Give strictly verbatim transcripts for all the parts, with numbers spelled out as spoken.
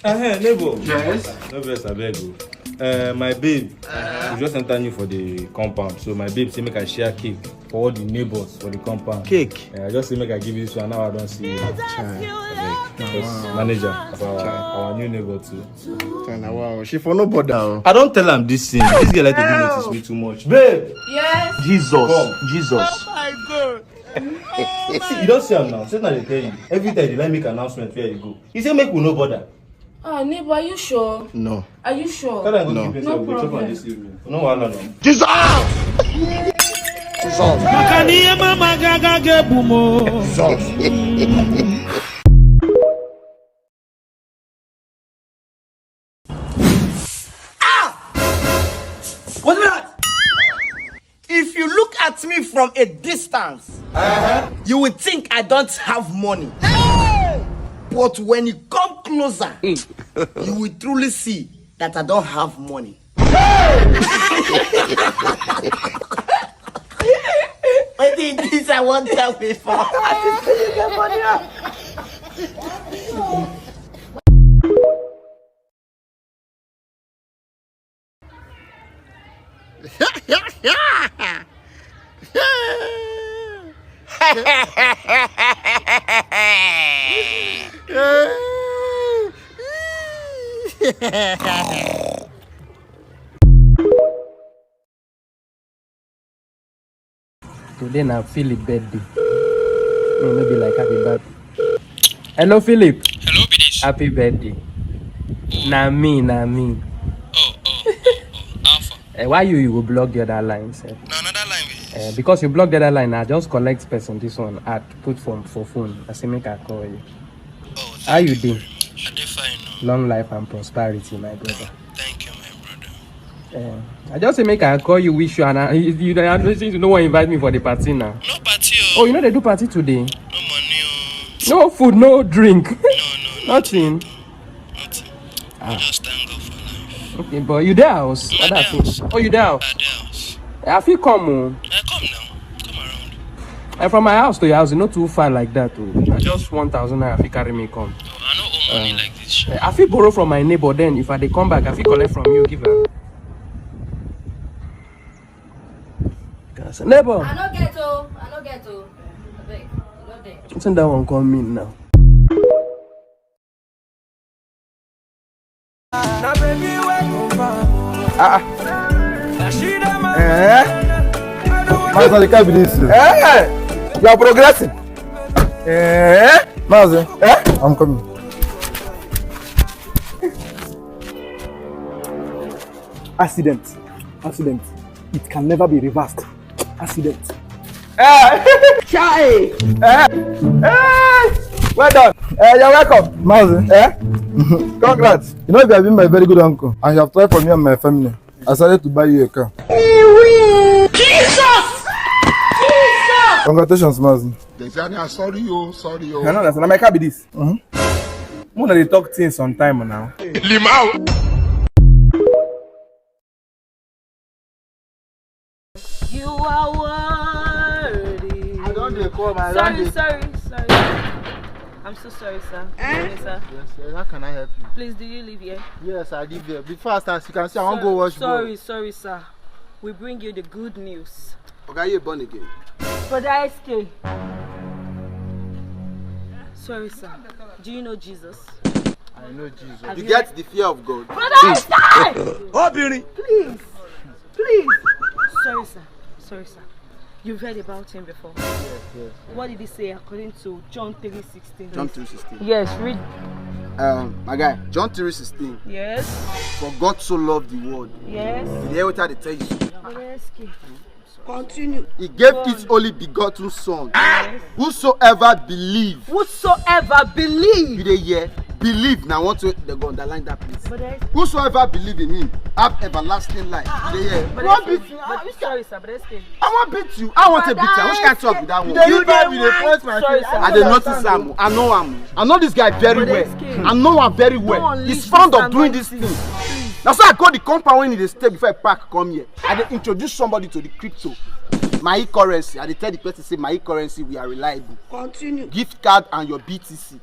Uh-huh, neighbor. Yes. No vex, abeg o. Uh, my babe, we just enter new for the compound, so my babe say make I share cake for all the neighbors for the compound. Cake? Uh, I just say make I give you this one. Now I don't see you. Abeg. Because manager of our, our new neighbor too. Wow, she for no bother. I don't tell am this thing. This girl like to do notice me too much. Babe! Yes? Jesus. Come. Jesus. Oh my God. See, you don't see am now. Say na dey tell you. Every time they like make announcement where you go. He say make we no bother. Ah, neighbor, are you sure? No. Are you sure? Tell them go keep yourself. No problem. No wahala, no. Jesus! Jesus! Maka na ihe mama ga-aga ga-egbu m o. Jesus! Ah! What's that? If you look at me from a distance, you will think I don't have money. But when you come closer, you will truly see that I don't have money. Wetin this I wan tell before? I just say you get money. Today na Philip birthday. Me no be like happy birthday. Hello, Philip. Hello, Bidish. Happy birthday. Na me, na me. Oh, oh, oh, oh. Alpha. Eh, why you, you go block the other line, sir? Na another line we Eh, because you block the other line, I just collect person this one. I put for, for phone. I say make I call you. Oh, how you dey? I dey fine o. Long life and prosperity, my brother. Thank you, my brother. Eh, I just say make I call you, wish you, and I, you, you, I know since you no wan invite me for the party now. No party o. Oh, you know they do party today? No money o. No food, no drink. No, no, nothing. Nothing. Ah. We just thank God for life. Okay, but you dey house? I dey house. Oh, you dey house? I dey house. Eh, I fit come o. Eh, come now. Come around. Eh, from my house to your house, e no too far like that o. Na just one thousand naira fit carry me come. No, I no owe money like this. Eh, I fit borrow from my neighbor, then if I dey come back, I fit collect from you, give am. Neighbor. I no get o. I no get o. Abeg, I no dey. Wetin that one come mean now? Ah, ah. Eh? Master, the car be this. Eh? You are progressing. Eh? Master, eh? I'm coming. Accident. Accident. It can never be reversed. Accident. Eh. Chai. Eh. Eh. Well done. Eh, you're welcome. Mazi. Eh? Congrats. You know, you have been my very good uncle, and you have tried for me and my family. I decided to buy you a car. Jesus! Jesus! Congratulations, Mazi. They say, "Ah, sorry, oh, sorry, oh." I know that's my car be this. Mm-hmm. Una dey talk things sometime now. Limau. You are worthy. I don dey come, I don Sorry, dey sorry, sorry. I'm so sorry, sir. Eh? Sorry, sir. Yes, yes, how can I help you? Please, do you live here? Yes, I live here. Before I start, you can see I wan Sorry, go wash ball. Sorry, sorry, sir. We bring you the good news. Oga, you born again? Brother S K. Sorry, sir. Do you know Jesus? I know Jesus. Have You you get the fear of God? Brother S K! Obìnrin. Please. Please. Sorry, sir. Sorry, sir. You've heard about him before. Yes, yes. What did he say according to John three sixteen? John three sixteen. Yes, read. Um, my guy, John three sixteen. Yes. For God so loved the world. Yes. You hear what I dey tell you? Brother S K. Continue. He gave Go his on. only begotten son. Yes. Whosoever believe. Whosoever believe. You dey hear? Believe na one thing they go underline that place. But there is Whosoever believe in him have everlasting life. You dey hear? But What there is- beat you? but- Sorry, sir, but there's still. I wan beat you. I want to beat you. I wish I talk with that one. You dey You dey you dey want- point my Sorry, face. sir. I dey notice am. I know am. I know this guy very But well. there's still. I know am very Don't well. unleash He's fond this of doing this anointing. thing. Na so I go the compound when he dey stay before I pack come here. I dey introduce somebody to the crypto. My currency. I dey tell the person say my currency we are reliable. Continue. Gift card and your B T C.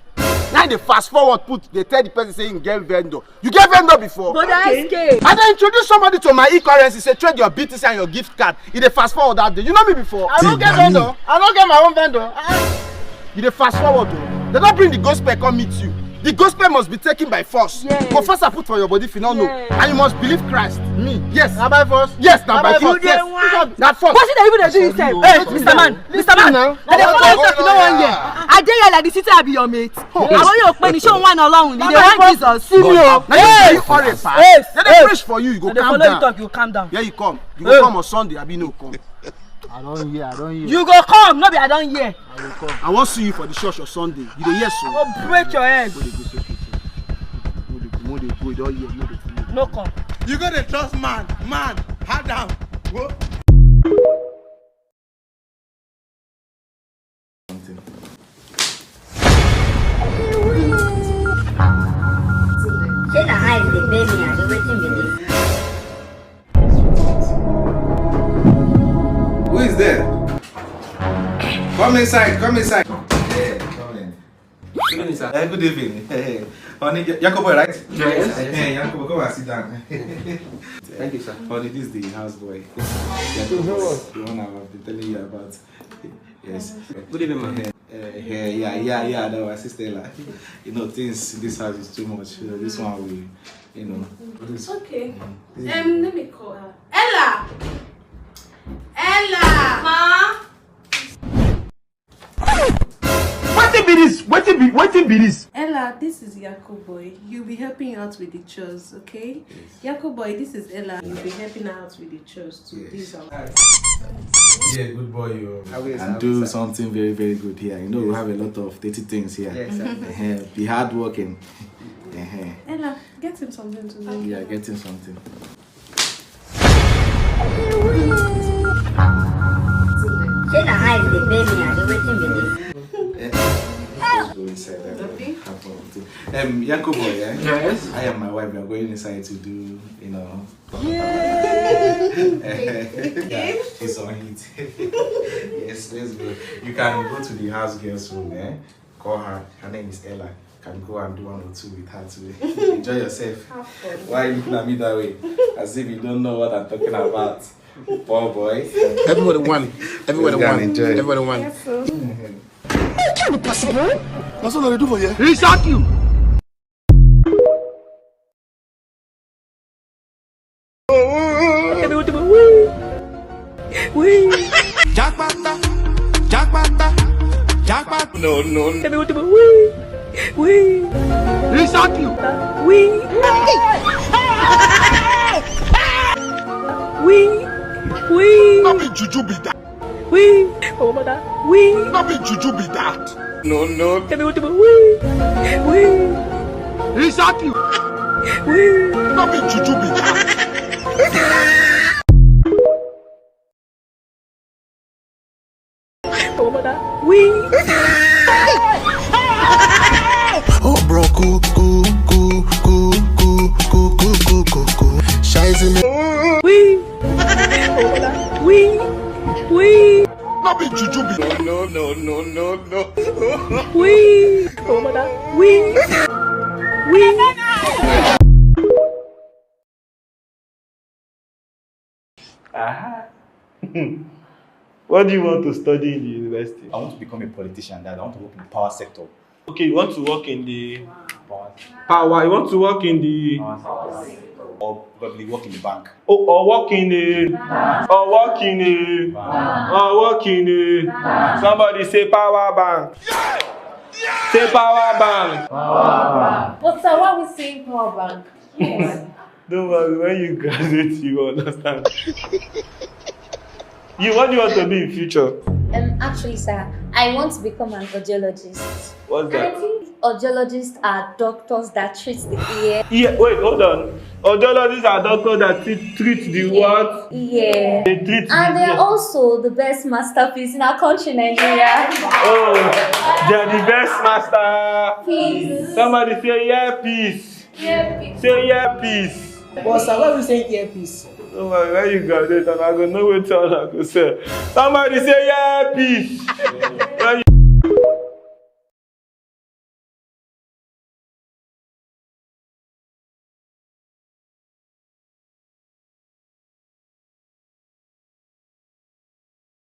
Now they fast forward, put they tell the person say him get vendor. You get vendor before? Brother S K. I dey introduce somebody to my e-currency, say trade your B T C and your gift card. E dey fast forward that day. You know me before? I no get vendor. I no get my own vendor. Ah. You dey fast forward o. They don bring the gospel come meet you. The gospel must be taken by force. Yes. Confess and put for your body if you no know. Yes. And you must believe Christ. Me, yes. Na by force? Yes, na by force. Yes. Na force. Wetin dey even dey do you sef? Hey, Mister Man, Mister Man. Now they dey follow you talk, you no wan hear. I dey here like the city I be your mate. Àwọn yóò pè ní ṣé òun wà ní Ọlọ́run ní they want Jesus. See me o. Now you dey hurry fast. They dey preach for you, you go calm down. They dey follow you talk, you calm down. Here you come. You go come on Sunday, abi no come. I don hear, I don hear. You go come, no be I don hear. I go come. I wan see you for the church on Sunday. You dey hear so? I go break your head. Mo dey go so quick. Mo dey go, mo dey go, you don hear, mo dey go. No come. You go dey trust man, man, hard down. Go. Shey na eyes dey pain me abi wetin be this? Who is there? Come inside, come inside. Yeah, come in. Good evening, sir. Eh, good evening. Honey, Yakobo, right? Yes. Hey, Yakobo, come and sit down. Thank you, sir. Honey, this is the house boy. Yakobo, the one I've been telling you about. Yes. Good evening, ma. Eh, eh, yeah, yeah, yeah, that was Sister Ella. You know, things in this house is too much. You know, this one will, you know. It's okay. Um, let me call her. Ella! Ella! Ma! Wetin be this? Wetin be wetin be this? Ella, this is Yakoboy. He'll be helping you out with the chores, okay? Yes. Yakoboy, this is Ella. You'll be helping her out with the chores too. Yes. This is our... Yeah, good boy, you. I will, I will, sir. And do something very, very good here. You know, we have a lot of dirty things here. Yes, sir. Uh-huh. Be hardworking. Uh-huh. Ella, get him something to drink. Yeah, get him something. Shey na eyes dey pain me abi wetin be this? Eh, let's go inside. That will happen. Um, Yakobo, yeah? Yes. I and my wife, we are going inside to do, you know. Yeah. It's on heat. Yes, let's go. You can go to the house girl's room, eh? Call her. Her name is Ella. Can go and do one or two with her today. Enjoy yourself. Have fun. Why are you looking at me that way? As if you don't know what I'm talking about. Poor boy. Everybody want it. Everybody want it. Enjoy. Everybody want it. Yes, sir. It can't be possible. That's what they do for you. Resort you. Wee. Wee. Jakpata, jakpata, jakpata. No, no. Wee. Wee. Resort you. Wee. Wee. Wee. No be juju be that. Wee. Oh, mother. Wee. No be juju be that. No, no. Tell me what to do. Wee. Wee. Resort you. Wee. No be juju be that. Oh, mother. Wee. Oh, bro, cool, cool, cool, cool, cool, cool, cool, cool, cool, cool. Shies in me. Wee. Oh, mother. Wee. Wee. No be juju be. No, no, no, no, no, no. Wee. Oh, mother. Wee. Wee. Aha. What do you want to study in the university? I want to become a politician, Dad. I want to work in the power sector. Okay, you want to work in the power. Power. You want to work in the power sector. Or probably work in the bank. Oh, or work in a, or work in a, or work in a. Somebody say power bank. Say power bank. But sir, why are we saying power bank? Yes. Don't worry, when you graduate, you will understand. You, what do you want to be in future? Um, actually, sir, I want to become an audiologist. What's that? I think audiologists are doctors that treat the ear. Yeah, wait, hold on. Audiologists are doctors that treat, treat the what? Yeah. They treat the ear. And they're also the best masterpiece in our country, Nigeria. Oh, they're the best master. Peace. Somebody say, yeah, peace. Say yeah, peace. But sir, why we say earpiece? Oh my, when you graduate, and I go know wetin I go say. Somebody say yeah, peace. When you